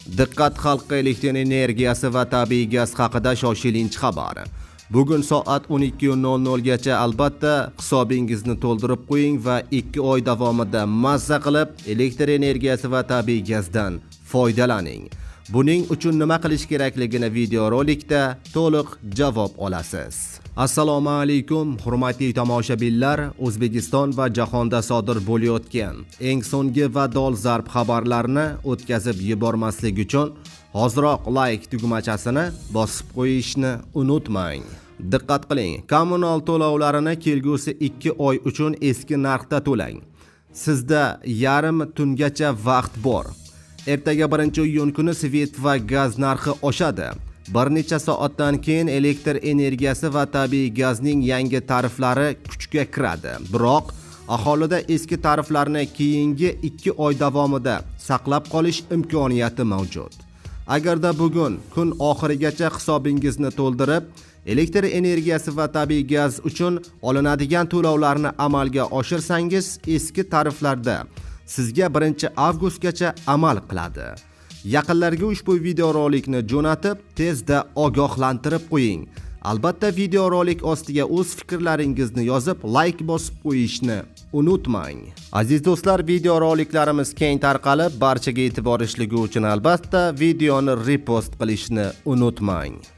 Diqqat xalqqa, elektr energiyasi va tabiiy gaz haqida shoshilinch xabar. Bugun soat 12:00 gacha albatta hisobingizni to'ldirib qo'ying va 2 oy davomida mazza qilib elektr energiyasi va tabiiy gazdan foydalaning. Buning uchun nima qilish kerakligini videorolikda to'liq javob olasiz. Assalomu alaykum, hurmatli tomoshabinlar. O'zbekiston va jahonda sodir bo'layotgan eng so'nggi va dolzarb xabarlarni o'tkazib yubormaslik uchun hoziroq like tugmachasini bosib qo'yishni unutmang. Diqqat qiling, kommunal to'lovlarini kelgusi 2 oy uchun eski narxda to'lang. Sizda yarim tungacha vaqt bor. Ertaga, 1-iyun kuni svet va gaz narxi oshadi. Bir necha soatdan keyin elektr energiyasi va tabiiy gazning yangi tariflari kuchga kiradi. Biroq aholida eski tariflarni keyingi 2 oy davomida saqlab qolish imkoniyati mavjud. Agarda bugun kun oxirigacha hisobingizni to'ldirib, elektr energiyasi va tabiiy gaz uchun olinadigan to'lovlarni amalga oshirsangiz, eski tariflarda sizga 1-avgustgacha amal qiladi. Yaqinlarga ushbu videorolikni jo'natib, tezda ogohlantirib qo'ying. Albatta, videorolik ostiga o'z fikrlaringizni yozib, like bosib qo'yishni unutmang. Aziz do'stlar, videoroliklarimiz keng tarqalib, barchaga yetib borishligi uchun albatta videoni repost qilishni unutmang.